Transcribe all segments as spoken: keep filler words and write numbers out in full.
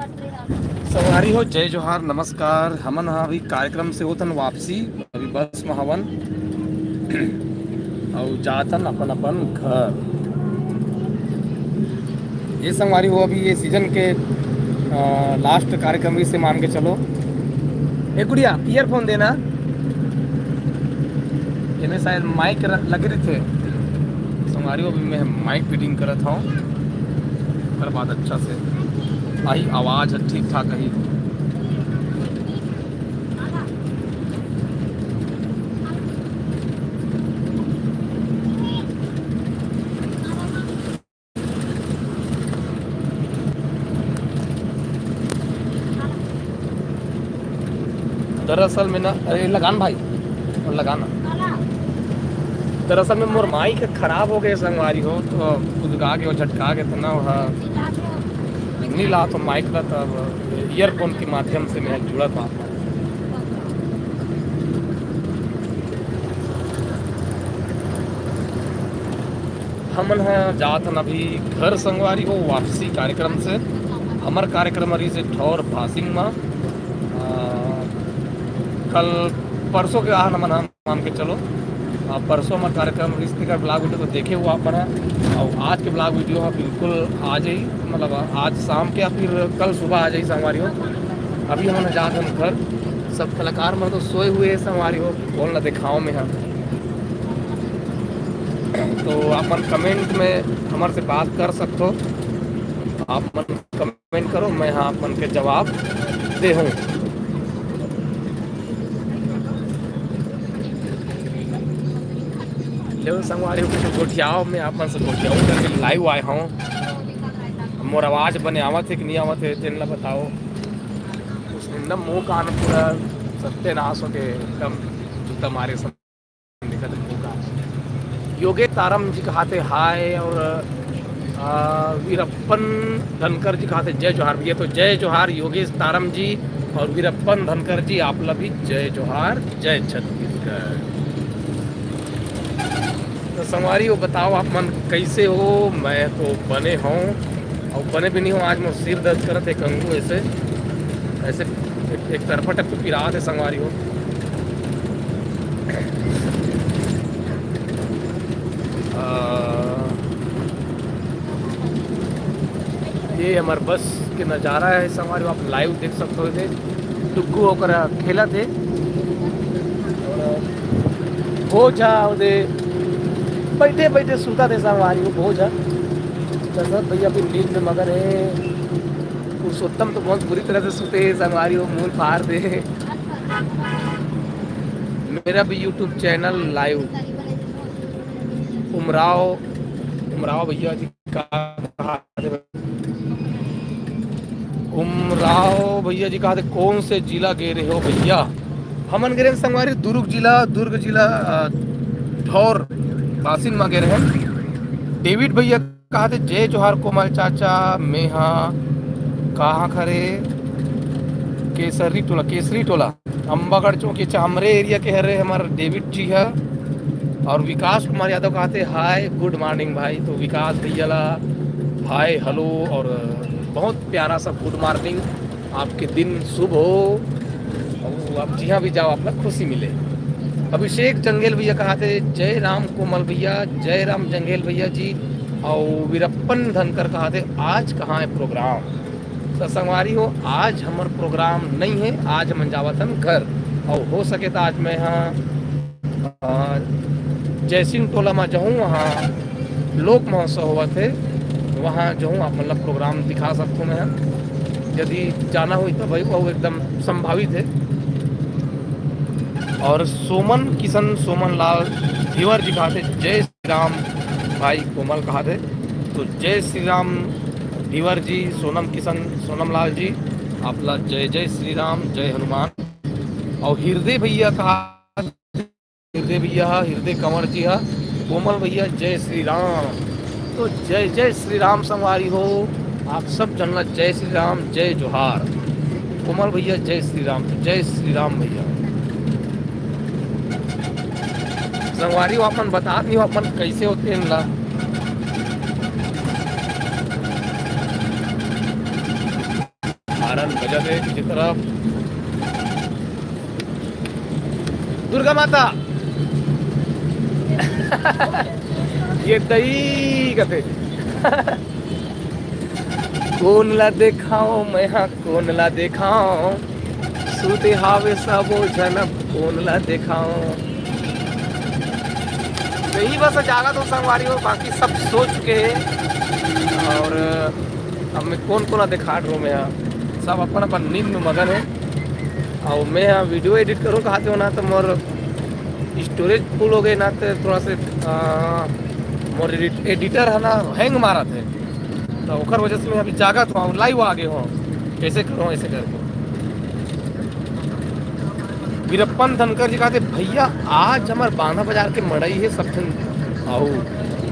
संगवारी हो, जय जोहार, नमस्कार। हमन ह अभी कार्यक्रम से होतन वापसी, अभी बस म हवन अउ जातन अपन अपन घर। ये संगवारी हो, अभी ये सीजन के, अ, लास्ट कार्यक्रम भी से मान के चलो। ए गुड़िया, ईयरफोन देना। एमे शायद माइक र-, लगे रहिथे। संगवारी हो, अभी मैं माइक फिटिंग करत हूँ, ओकर बाद अच्छा से आही, आवाज ह ठीक ठाक आही। दरअसल में ना, अरे लगान भाई, और लगाना। दरअसल में मोर माइक खराब हो गए संगवारी हो, तो कुदका के, झटका के, इतना वह नहीं ला तो माइक ला, तब ईयरफोन के माध्यम से मैं जुड़त हूँ। हमन ह जात हन अभी घर संगवारी हो, वापसी कार्यक्रम से। हमर कार्यक्रम रहिस हे ठौर भासिंग म। अ, कल परसों के आहन हमन ह मान के चलो। अ, परसों हमर कार्यक्रम रहिस, तेकर vlog video तो देखे हो आप मन ह। अउ आज के vlog video ह बिल्कुल आज ही, मतलब आज शाम के या फिर कल सुबह आ जाही संगवारी हो। अभी हमन ह जात हन घर। सब कलाकार मन तो सोए हुए हे संगवारी हो, कोन ला देखाओ में ह। तो आप मन comment में हमर से बात कर सकथो, आप मन comment करो, मैं ह आप मन के जवाब देहूँ। लेकिन संगवारी हो, कुछ गोठियाओ में आप मन से गोठियाओ करके live आए हूँ। मोर आवाज बने आवत हे कि नहीं आवत हे, तेन ला बताओ। कुछ एकदम मुंह कान पूरा सत्यानाश होके एकदम जूता मारे सब। देखत हे मुंह कान। योगेश तारम जी कहाथे हाय और, आ, वीरप्पन धनकर जी कहाथे जय जोहार भैया। तो जय जोहार योगेश तारम जी और वीरप्पन धनकर जी, आप ला भी जय जोहार, जय छत्तीसगढ़। तो संगवारी हो, बताओ आप मन कैसे हो? मैं तो बने हूँ और बने भी नहीं हूँ। आज मोर सिर दर्द करत हे, कंगू ऐसे, ऐसे एक, एक तरफा टप के पिरात हे संगवारी हो। आ, ये हमर बस के नजारा हे संगवारी हो, आप live देख सकथो। एदे डुग्गू ओकर खेलत हे। और भोजा ओदे बैठे बैठे सुतत हे संगवारी हो, भोजा। दशरथ भैया भी नींद में मगन हे। पुरुषोत्तम तो बहुत बुरी तरह से सुते हे संगवारी हो, मूल फाड़ दे। मेरा भी YouTube channel live। Umrao, Umrao भैया जी का, उमराव भैया जी कहाथे, कौन से जिला गे रहे हो भैया? हमन गे रहेन संगवारी दुर्ग जिला, दुर्ग जिला, अ, ठौर बासिन म गे रहेन। डेविड भैया कहाथे, जय जोहार कोमल चाचा, मेहा कहाँ खरे? केसरी टोला, केसरी टोला। अम्बागढ़ चौकी, अच्छा, हमरे area के हरे हमर डेविड जी ह। और विकास कुमार यादव कहाथे, हाय, good morning भाई। तो विकास भैया ला हाय, hello और बहुत प्यारा सा good morning। आपके दिन शुभ हो और आप जिहाँ भी जाओ, आप ला खुशी मिले। अभिषेक जंगेल भैया कहाथे, जय राम कोमल भैया, जय राम जंगेल भैया जी। और वीरप्पन धनकर कहाथे, आज कहाँ है program? तो संगवारी हो, आज हमर program नहीं है, आज हमन जावत हन घर। और हो सके तो आज मैं ह, अ, जयसिंह टोला में जाऊँ, वहाँ लोक महोत्सव होवत है, वहाँ जाऊँ, आप मतलब program दिखा सकथो मैं ह। यदि जाना होई तो भाई, वो एकदम संभावित है। और सोमन किशन, सोमन लाल धीवर जी कहाथे, जय राम भाई कोमल कहाथे। तो जय श्री राम धीवर जी, सोनम किशन, सोनम लाल जी, आप ला जय जय श्री राम, जय हनुमान। और हृदय भैया कहा, हृदय भैया हा, हृदय कंवर जी हा, कोमल भैया जय श्री राम। तो जय जय श्री राम संगवारी हो, आप सब झन ला जय श्री राम, जय जोहार। कोमल भैया जय श्री राम, तो जय श्री राम भैया। संगवारी हो, अपन बतात नहीं हो, अपन कैसे होते हैं ला। जाते की तरफ दुर्गा माता। ये दई कथे। कोन ला देखाओ मैं हा, कोन ला देखाओ, सुते हावे सबो झन, कोन ला देखाओ। यही बस जागा तो संगवारी हो, बाकी सब सो चुके हैं। और अब मैं कोन कोन ला देखात रहूं, मैं हा सब अपन अपन नींद में मगन है। और मैं हा वीडियो एडिट करूं कहा थे ना, तो मोर स्टोरेज फुल हो गए ना, तो थोड़ा से आ, मोर एडिट, एडिटर है ना, हैंग मारा थे, तो ओकर वजह से मैं अभी जागत हूँ, लाइव आगे हूँ, कैसे करूँ ऐसे करके। वीरप्पन धनकर जी कहते, भैया आज हमार बांधा बाजार के मड़ई है सब झन। आओ,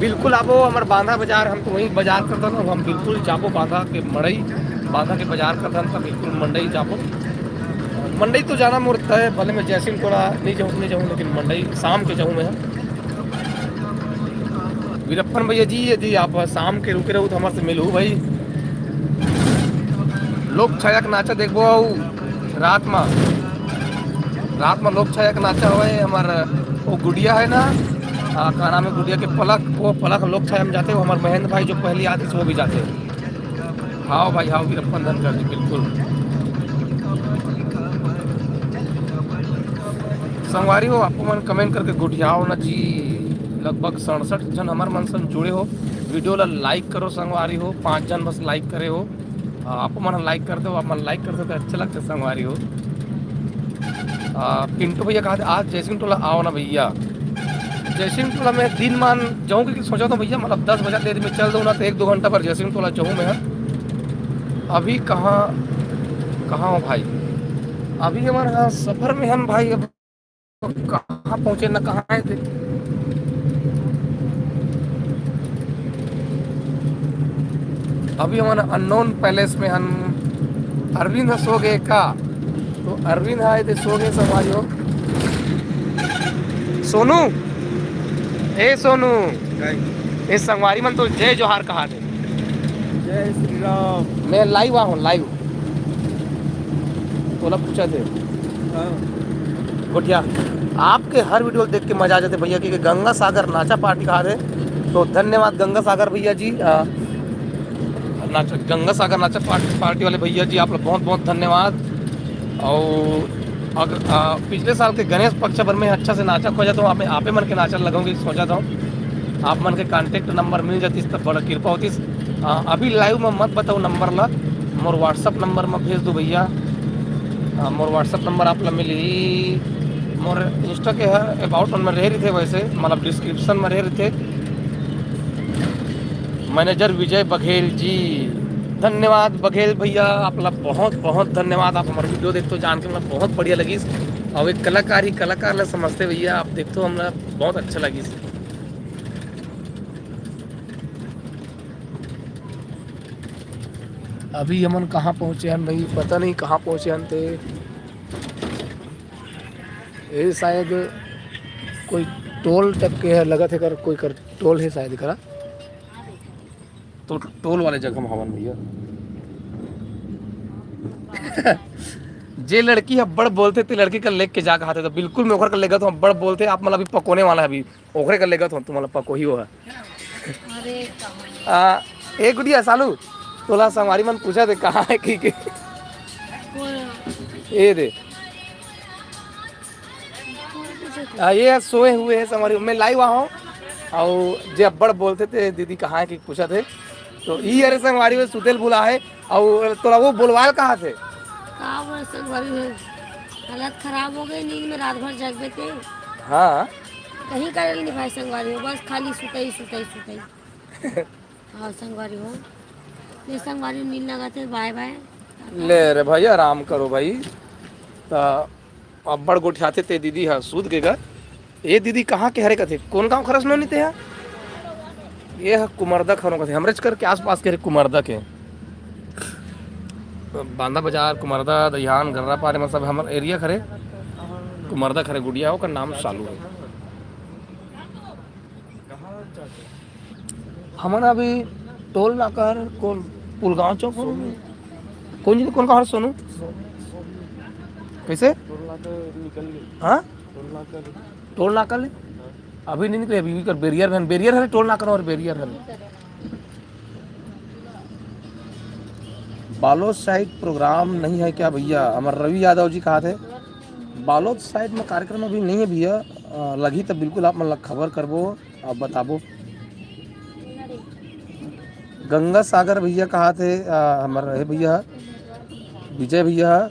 बिल्कुल आबो हमार बांधा बाजार, हम तो वहीं बाजार करता ना, हम बिल्कुल जाबो बांधा के मड़ई, बांधा के बाजार करता ना, बिल्कुल मंडई जाबो। मंडई तो जाना मोर तय, भले मैं जयसिंह टोला नहीं जाऊँ, नहीं जाऊँ, लेकिन मंडई शाम के जाऊँ मैं। वीरप्पन भैया जी, यदि आप शाम के रुके रहू तो हमारे से मिलू भाई। लोक छाया के नाचा देखबो, अउ रात में, रात में लोक छाया के नाचा होए। हमार वो गुड़िया है ना, आ, का नाम है गुड़िया के, पलक, वो पलक लोक छाया में जाते, वो हमार महेंद्र भाई जो पहली आते वो भी जाते। हाँ भाई, हाँ, वीरप्पन धनकर जी, बिल्कुल। संगवारी हो, आप मन कमेंट करके गोठियाओ ना जी। लगभग सड़सठ झन हमार मन सन जुड़े हो, वीडियो ला लाइक करो संगवारी हो, पाँच झन बस लाइक करे हो। आ, आप मन लाइक करते हो, आप मन लाइक करते हो तो अच्छा लगता है संगवारी हो। आ, पिंटू भैया कहा थे, आज जयसिंह टोला आओ ना भैया। जयसिंह टोला में दिन मान जाऊँ, क्योंकि सोचा था भैया, मतलब दस बजे ले मैं चल दूँ ना, तो एक दो घंटा पर जयसिंह टोला जाऊँ मैं। अभी कहाँ, कहाँ हो भाई? अभी हमारे यहाँ सफर में हम भाई, अब कहाँ पहुँचे ना कहाँ है थे। अभी हमारे अननोन पैलेस में हम, अरविंद सो गए का? तो अरविंद आए थे, सो गए संगवारी हो। सोनू, ए सोनू, ए संगवारी मन तो जय जोहार कहा थे। जय श्री राम। मैं लाइव आ हूँ, लाइव। तोला पूछा थे। हाँ। गोठिया, आपके हर वीडियो देख के मजा आ जाते भैया, कि गंगा सागर नाचा पार्टी कहा थे। तो धन्यवाद गंगा सागर भैया जी, आ, नाचा, गंगा सागर नाचा पार्टी, पार्टी वाले भैया जी, आप लोग बहुत बहुत धन्यवाद। और अगर, आ, पिछले साल के गणेश पक्ष भर में अच्छा से नाचा खोजा, तो आप, आपे मन के नाचा लगाऊंगी सोचा था। आप मन के कॉन्टैक्ट नंबर मिल जातीस तब बड़ा कृपा होतीस। आ, अभी लाइव में मत बताओ नंबर ला, मोर WhatsApp नंबर में भेज दो भैया। आ, मोर WhatsApp नंबर आप ला मिली, मोर इंस्टा के है अबाउट में रह रही थे, वैसे मतलब डिस्क्रिप्शन में रह रही थे। मैनेजर विजय बघेल जी, धन्यवाद बघेल भैया, आप ला बहुत बहुत धन्यवाद। आप हमारे वीडियो देखते हो जान के मतलब बहुत बढ़िया लगी। और एक कलाकार ही कलाकार ला समझते भैया, आप देखते हो हमरा बहुत अच्छा लगी। अभी हमन कहाँ पहुँचे हन भाई, पता नहीं कहाँ पहुँचे हन ते। ये शायद कोई टोल टाइप के है, लगत है कर कोई कर टोल है शायद करा। तो टोल वाले जगह में हवन भैया। जे लड़की ह बड़ बोलथे ते लड़की कर लेके जा कहाथे, तो बिल्कुल मैं ओकर कर लेगा तो हम बड़ बोलथे। आप मतलब अभी पकोने वाला है, अभी ओकरे कर लेगा तो तुम्हारा पको ही वो है। अरे कहाँ? आ, ए गुड़िया सालू, तोला संगवारी मन पूछा थे कहाँ है की के? कौन? ए दे। कौन पूछे थे? आ, ये सोए हुए हैं संगवारी, मैं लाइव आ हूँ। और जे अब्बड़ बोलते थे दीदी कहाँ है कि पूछा थे, तो ई अरे संगवारी में सुतेल बुला है। और तोला वो बोलवाल कहाँ थे? का बोल संगवारी हो, हालत खराब हो गई, नींद में रात भर जगबे थे। हाँ। कहीं करे नहीं भाई संगवारी हो, बस खाली सुतई सुतई सुतई। हाँ संगवारी हो, ये संगवारी नींद लगा थे, बाय बाय। ले रे भाई, आराम करो भाई। त अब्बड़ गोठियाथे ते दीदी ह सूत गे गा। ए दीदी कहाँ के हरे कथे? कोन गाँव खरस नोनी ते ह? ये ह कुमरदा खरो कथे, हमरेच करके आसपास के हरे कुमरदा के। बांधा बाजार, कुमरदा, दहियान, गर्रा पारे में सब हमर एरिया खरे। कुमरदा खरे गुड़िया, ओकर नाम सालू है। हमन अभी टोल नाका हर कोन पुलगांव चौक हर? कौन जी, कौन का हर सोनू? कैसे? टोल नाका निकल गए। हाँ? टोल नाका। टोल नाका ले? हाँ। अभी नहीं निकले, अभी कर बैरियर है, बैरियर है, टोल नाका और बैरियर है। बालोद साइड प्रोग्राम नहीं है क्या भैया? हमारे रवि यादव जी कहा थे, बालोद साइड में कार्यक्रम अभी नहीं है भैया। अ, लगही तब बिल्कुल आप मन ला खबर करबो, आप बताबो। गंगा सागर भैया कहा थे, अ, हमारे रहे भैया, विजय भैया,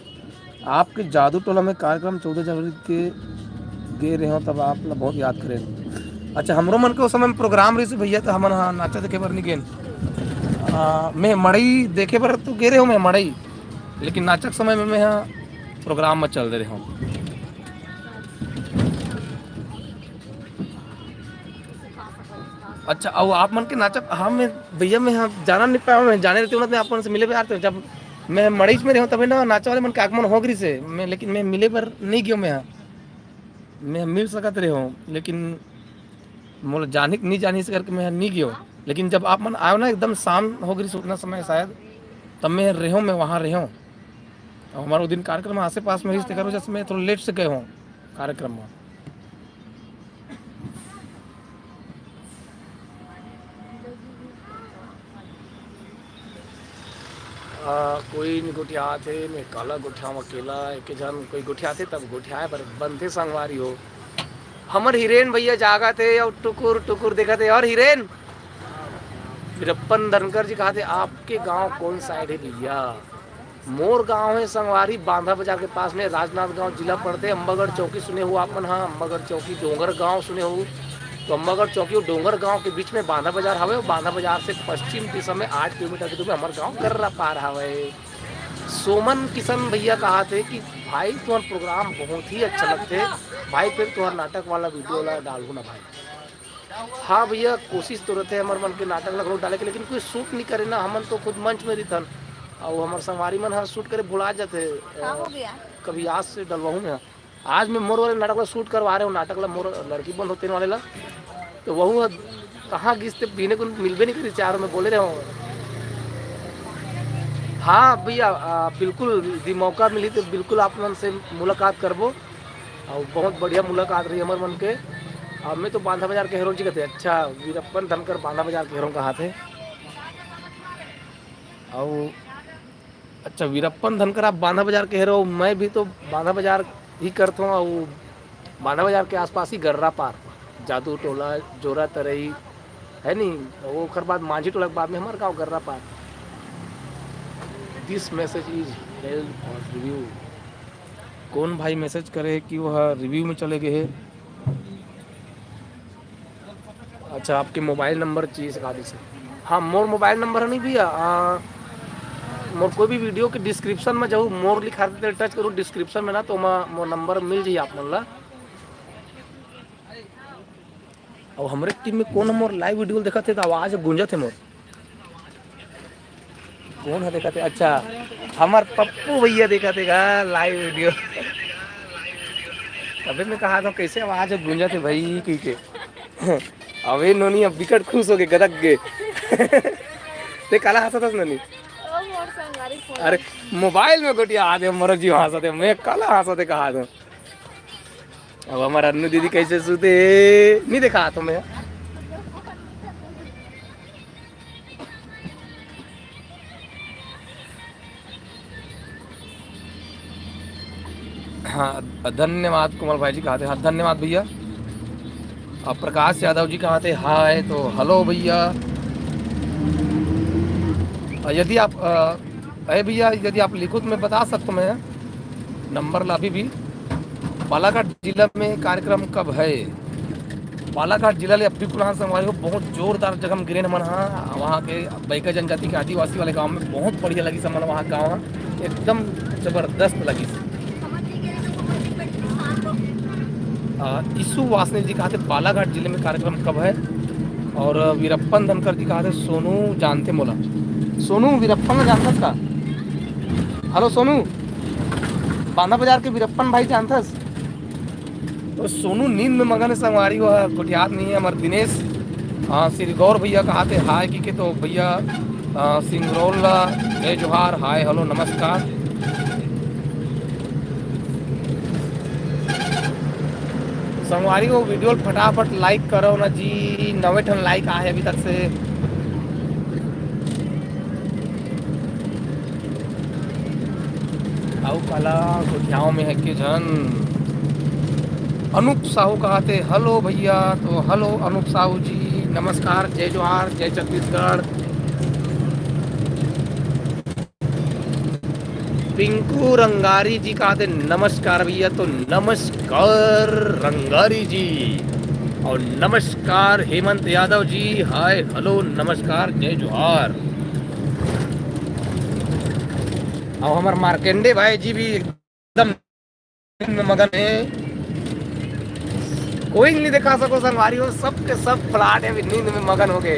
आपके जादू टोला में कार्यक्रम चौदह जनवरी के गे रहे हो, तब आप ला बहुत याद करें। अच्छा, हमरो मन के उस समय में प्रोग्राम रहिस भैया, तो हमन हा नाचा देखे बर नहीं गेन। आ, मैं मड़ई देखे बर तो गे रहे हो, मैं मड़ई, लेकिन नाचक समय में मैं हा प्रोग्राम में चल दे रहे हूँ। अच्छा, अउ आप मन के नाचक, हाँ, मैं, भैया, मैं, हाँ, जाना नहीं पाया, मैं जाने रहते हो ना, तो मैं आप मन से मिले भी आते हो। जब मैं मरीज में रहे हूँ, तभी ना नाचा वाले मन के आगमन हो गई से, मैं, लेकिन मैं मिले पर नहीं गयो मैं, हाँ। मैं मिल सकत रहे हूँ, लेकिन मोला जानी, नहीं जानी से करके मैं नहीं गयो। लेकिन जब आप मन आयो ना, एकदम शाम हो गई से उतना समय शायद, तब मैं रहे हूँ, मैं वहाँ रहे हूँ। और हमारा वो दिन कार्यक्रम आसे पास में ही, तेकर वजह से मैं थोड़ा लेट से गए हूँ कार्यक्रम में। आ, कोई नहीं गोठियात हे, मैं काला गोठियाऊँ अकेला, एक झन कोई गोठियात हे तब गोठियाए बर बनथे संगवारी हो। हमर हिरेन भैया जागत हे और टुकुर टुकुर देखत हे। और हिरेन, वीरप्पन धनकर जी कहते, आपके गांव कौन साइड है भैया? मोर गांव है संगवारी, बांधा बाजार के पास में, राजनांदगांव जिला पड़थे। अम्बागढ़ चौकी सुने हो आप मन? हाँ, अम्बागढ़ चौकी, डोंगर गांव सुने हो? तो अम्बागढ़ चौकी और डोंगर गांव के बीच में बांधा बाजार हवे, और बांधा बाजार से पश्चिम दिशा में आठ किलोमीटर के दूर में हमर गांव गर्रा पार हवे। सोमन किशन भैया कहा थे कि भाई, तुम्हार प्रोग्राम बहुत ही अच्छा लगथे भाई, फिर तुम्हार नाटक वाला वीडियो ला डालू ना भाई। हाँ भैया, कोशिश तो रहथे हमर मन के नाटक ला घलो डाले के, लेकिन कोई शूट नहीं करे ना, हमन तो खुद मंच में रहिथन, और हमर संगवारी मन ह शूट करे भुला जाथे। का हो गया? कभी आज से डलवाहूँ मैं। आज मैं मोर वाले नाटक ला शूट करवा रहे हूँ, नाटक ला मोर लड़की बंद होते वाले ला, तो वहू ह कहाँ गिस ते बिने को मिलबे नहीं करी, चारों में बोले रहे हूँ। हाँ भैया, आ, बिल्कुल, यदि मौका मिली तो बिल्कुल आप मन से मुलाकात करबो। और बहुत बढ़िया मुलाकात रही हमर मन के। और मैं तो बांधा बाजार के हेरों जी कहते, अच्छा, वीरप्पन धनकर बांधा बाजार के हेरों कहा थे। और अच्छा, वीरप्पन धनकर आप बांधा बाजार के हेरो, मैं भी तो बांधा बाजार ही करता हूँ। और बांधा बाजार के आसपास ही गर्रा पार, जादू टोला, जोरा तरई, है नी, ओखर बाद मांझी टोला के बाद में हमार गांव गर्रा पार। This message is held for review। कौन भाई मैसेज करे कि वह रिव्यू में चले गए हैं? अच्छा, आपके मोबाइल नंबर चाहिए सिखा दी सर। हाँ, मोर मोबाइल नंबर है नहीं भैया, आ, मोर कोई भी वीडियो के डिस्क्रिप्शन में जाऊ, मोर लिखा रहते टच करूँ डिस्क्रिप्शन में ना, तो मैं मोर नंबर मिल जाइए आप मन ला। अब हमरे टीम में कौन मोर लाइव वीडियो देखत हे, तो आवाज गूंजत हे मोर। कौन है देखत हे? अच्छा, हमार पप्पू भैया देखत हे का लाइव वीडियो। अबे मैं कहा था, कैसे आवाज गूंजत हे भाई, की के? अबे नोनी अब बिकट खुश हो गए, गदक गए। ते काला हंसत हस नोनी? ओ, मोर संगवारी फोन। अरे, मोबाइल में गोटिया आ दे, मोर जी हंसत हे, मैं काला हंसत हे कहा था। अब हमार अन्नू दीदी कैसे सूते हे, नहीं देखा तुम्हें? हाँ, धन्यवाद कोमल भाई जी, कहा थे, हाँ, धन्यवाद भैया। अब प्रकाश यादव जी कहा थे, हाय, तो हेलो भैया। अ, यदि आप, अ, अरे भैया, यदि आप लिखो तो मैं बता सकता हूँ, मैं नंबर ला अभी भी। बालाघाट जिला में कार्यक्रम कब है? बालाघाट जिला ले अभी कुल संगवारी हो, बहुत जोरदार जगह में गिरेन मन हा। वहाँ के बैका जनजाति के आदिवासी वाले गांव में बहुत बढ़िया लगी समन, वहाँ गाँव हा एकदम जबरदस्त लगी। आ, ईसु वासनिक जी कहा थे, बालाघाट जिले में कार्यक्रम कब है? और वीरप्पन धनकर जी कहा थे, सोनू जानते मोला। सोनू, वीरप्पन ला जानथस का? हेलो सोनू, बांधा बाजार के वीरप्पन भाई जानथस? तो सोनू नींद में मगन है संगवारी, वह गोठियात नहीं है। हमारे दिनेश, आ, श्री गौर भैया कहा थे हाय की के, तो भैया, आ, सिंगरौल ला जय जोहार, हाय, हेलो, नमस्कार। संगवारी हो, वीडियो ल फटाफट like करो ना जी, नवे ठन like आहे अभी तक से। अउ काला गोठियाव में हे के झन। अनूप साहू कहाथे, "हेलो भैया।" तो हेलो अनूप साहू जी, नमस्कार, जय जोहार, जय छत्तीसगढ़। पिंकू रंगारी जी कहाथे, "नमस्कार भैया।" तो नमस्कार रंगारी जी, अउ नमस्कार हेमंत यादव जी, हाय, हेलो, नमस्कार, जय जोहार। अउ हमर मार्केंडे भाई जी भी एकदम नींद में मगन हे, कोई नहीं दिखा सको संगवारी हो, सब के सब फ्लैट हे, अभी नींद में मगन हो गए।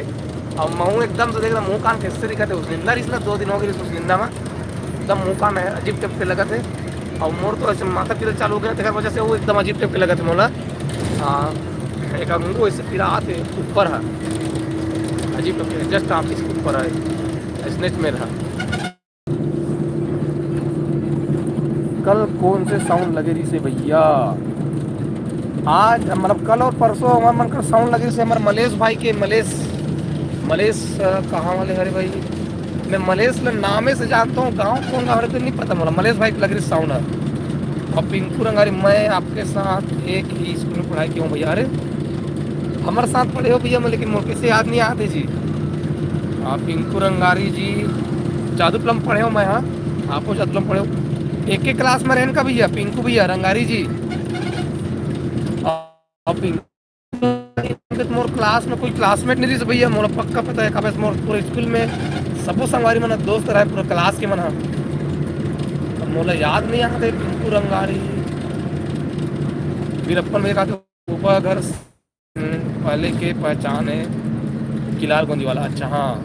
अब महू एकदम से देख रहा, मुंह कान कैसे दिखत हे, उस निंदा रिस ना, दो दिन हो गए उस निंदा में, एकदम मुंह कान अजीब टाइप के लगत हे। और मोर तो ऐसे माथा पीरा चालू हो गया, तेकर वजह से वो एकदम अजीब टाइप के लगत हे मोला। हाँ, एक अंगू ऐसे पीरा आथे ऊपर है, अजीब टाइप के, जस्ट ऑफिस के ऊपर है, स्नेच में रहा। कल कौन से साउंड लगे रहिसे भैया? आज मतलब कल और परसों हमार मन कर साउंड लगे रहिसे हमार मलेश भाई के। मलेश, मलेश, अ, कहाँ वाले हरे भाई? मैं मलेश ल नामे से जानता हूँ, गाँव कौन गाँव हरे तो नहीं पता मोला। मलेश भाई के लगे रहिसे साउंड है। और पिंकू रंगारी, मैं आपके साथ एक ही स्कूल में पढ़ाई किया हूँ भैया। अरे हमारे साथ पढ़े हो भैया, मैं लेकिन मोर कैसे याद नहीं आते जी। हाँ, पिंकू रंगारी जी, जादू प्लम पढ़े हो मैं, हाँ, आपो जादू प्लम पढ़े हो। एक एक क्लास में रहन का भैया, पिंकू भैया, रंगारी जी। और, और पिंकू, मोर क्लास में कोई क्लासमेट नहीं रहिस भैया, मोला पक्का पता है, काबर मोर पूरे स्कूल में सबो संगवारी मन दोस्त रहे, पूरा क्लास के मन ह। अब मोला याद नहीं आते, पिंकू रंगारी, वीरप्पन भैया का तो ऊपर घर हम्म, पहले के पहचान है किलार गोंदी वाला। अच्छा, हाँ,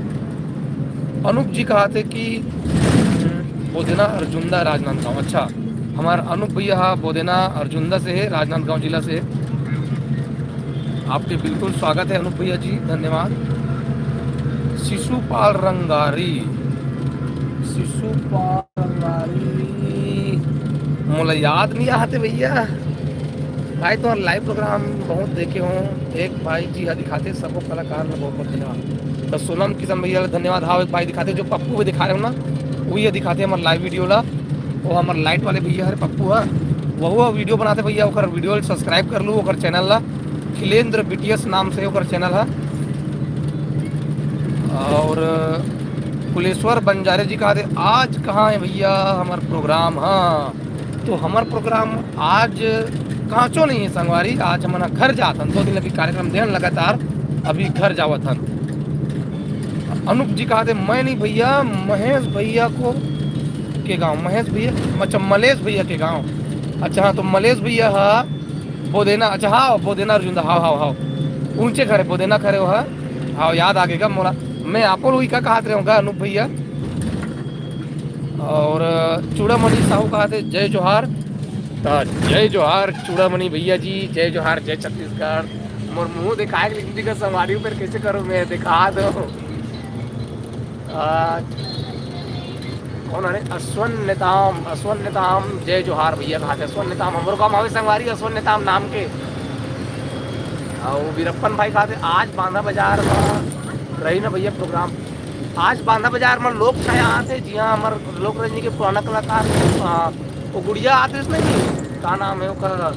अनूप जी कहाथे कि, हम्म, बोदेना अर्जुंदा राजनांदगांव। अच्छा, हमार अनूप भैया हा बोदेना अर्जुंदा से है, राजनांदगांव जिला से। आपके बिल्कुल स्वागत है अनूप भैया जी, धन्यवाद। शिशुपाल रंगारी, शिशुपाल रंगारी, मोला याद नहीं आते भैया। भाई, तुम्हारा लाइव प्रोग्राम बहुत देखे हों। एक भाई जी हा दिखाते, सबो कलाकार ला बहुत बहुत धन्यवाद। तो सोनम किशन भैया ला धन्यवाद। हाँ, एक भाई दिखाते, जो पप्पू भी दिखा रहे हो ना, वही दिखाते हमारे लाइव वीडियो ला। वो हमारे लाइट वाले भैया हरे पप्पू हा, वहू वीडियो बनाते भैया। ओकर वीडियो ला सब्सक्राइब कर लू, ओकर चैनल ला, खिलेंद्र बीटीएस नाम से ओकर चैनल है। और कुलेश्वर बंजारे जी कहाथे, आज कहाँ है भैया हमार प्रोग्राम? हाँ, तो हमार प्रोग्राम आज कांचो नहीं है संगवारी, आज हमन घर जात हन, दो दिन अभी कार्यक्रम देहन लगातार, अभी घर जावत हन। अनूप जी कहाथे, मैं नहीं भैया, महेश भैया को के गांव, महेश भैया, अच्छा, मलेश भैया के गांव। अच्छा, हाँ, तो मलेश भैया हा बोदेना, अच्छा, हाँ, बोदेना अर्जुंदा, हाँ, हाँ, हाँ, ऊंचे घर है, बोदेना घर है वो, हाँ, याद आ गया मोला। मैं आपो लोग का कहात रहे होगा अनूप भैया। और चूड़ामणि साहू कहाथे, जय जोहार। तो जय जोहार चूड़ामणि भैया जी, जय जोहार, जय छत्तीसगढ़। मोर मुंह दिखाए के लिखती का संगवारी, पर कैसे करूँ मैं, दिखा दो। आ, कौन हरे? अश्वन नेताम, अश्वन नेताम, जय जोहार भैया कहाथे। अश्वन नेताम हमरो गांव हवे संगवारी, अश्वन नेताम नाम के। अउ वीरप्पन भाई कहाथे, आज बांधा बाजार में रही ना भैया प्रोग्राम। आज बांधा बाजार में लोक छाया आथे, जिहां हमर लोक रंजनी के पुराना कलाकार, आ, वो गुड़िया आते इसमें नहीं, का नाम है ओकर,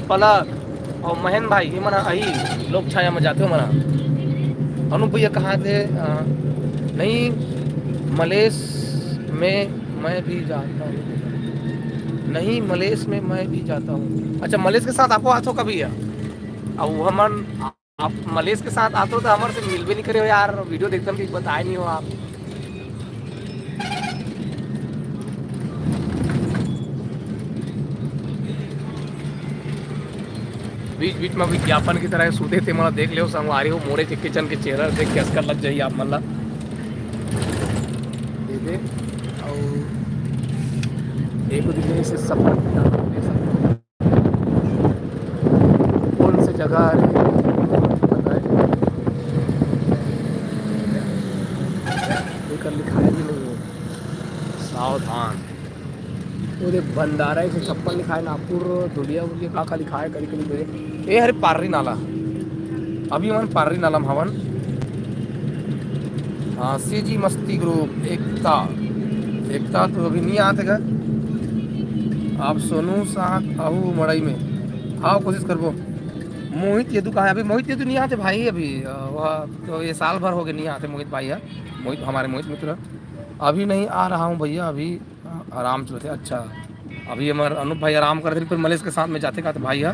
पलक और महेंद्र भाई, ये मना अही लोक छाया में जाते हो मना। अनूप भैया कहाथे, आ, नहीं, मलेश में मैं भी जाता हूँ। नहीं, मलेश में मैं भी जाता हूँ। अच्छा, मलेश के साथ आपो आथो कभी यार? अब वो हमन, आप मलेश के साथ आथो तो हमर से मिलबे नहीं करे हो यार, वीडियो देखते हम कि बताए नहीं हो आप। बीच बीच में विज्ञापन की तरह सूते थे, मोला देख लेव संगवारी हो, मोरे के किचन के चेहरा देख के अस्कर लग जाई आप मन ला। दे दे। और एक दिन से सफर किया, ये सब कौन से जगह आ रही है, पता है? एकर लिखाई भी नहीं है। सावधान। वो देख, भंडारा एक सौ छप्पन लिखाय, नागपुर, धुलिया उलिया का का लिखाय, करी करी करे। ए हरे पार्री नाला, अभी हमन पार्री नाला म हवन। हाँ, सीजी मस्ती ग्रुप, एकता, एकता तो अभी नहीं आते का। आप सोनू साथ आहू मड़ई में, हाँ, कोशिश करबो। मोहित यदु कहाँ है? अभी मोहित यदु नहीं आते भाई, अभी अ, वह तो ये साल भर हो गए नहीं आते मोहित भाई है, मोहित, हमारे मोहित मित्र। अभी नहीं आ रहा हूँ भैया, अभी आराम चलत हे। अच्छा, अभी हमर अनूप भाई आराम करत हे, फिर मलेश के साथ में जाथे का तो भाई ह।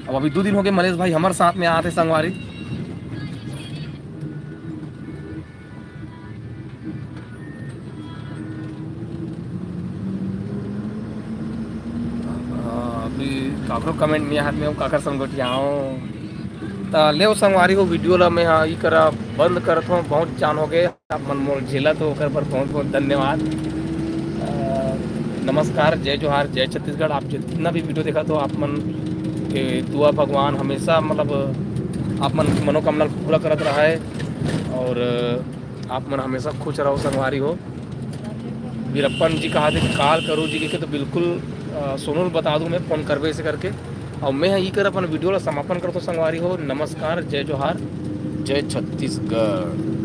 अब अभी दू दिन हो गए मलेश भाई हमर साथ में आते संगवारी। हाँ, अभी काकरो कमेंट में हाथ में काकर संग गोठियाओ। त लेव संगवारी हो, वीडियो ला मैं हा ई करा बंद करत हूँ, बहुत जान हो गए। आप मन मोर झेला तो ओकर बर बहुत बहुत धन्यवाद। अ, नमस्कार, जय जोहार, जय छत्तीसगढ़। आप जितना भी वीडियो देखा तो आप मन के दुआ भगवान हमेशा मतलब आप मन की मनोकामना पूरा करत रहा है और आप मन हमेशा खुश रहो संगवारी हो। वीरप्पन जी कहा थे कि कॉल करो जी के, तो बिल्कुल अ, सोनू ल बता दूँ मैं, फोन करबे ऐसे करके। और मैं ई कर अपन वीडियो ला समापन करता हूँ संगवारी हो। नमस्कार, जय जोहार, जय छत्तीसगढ़।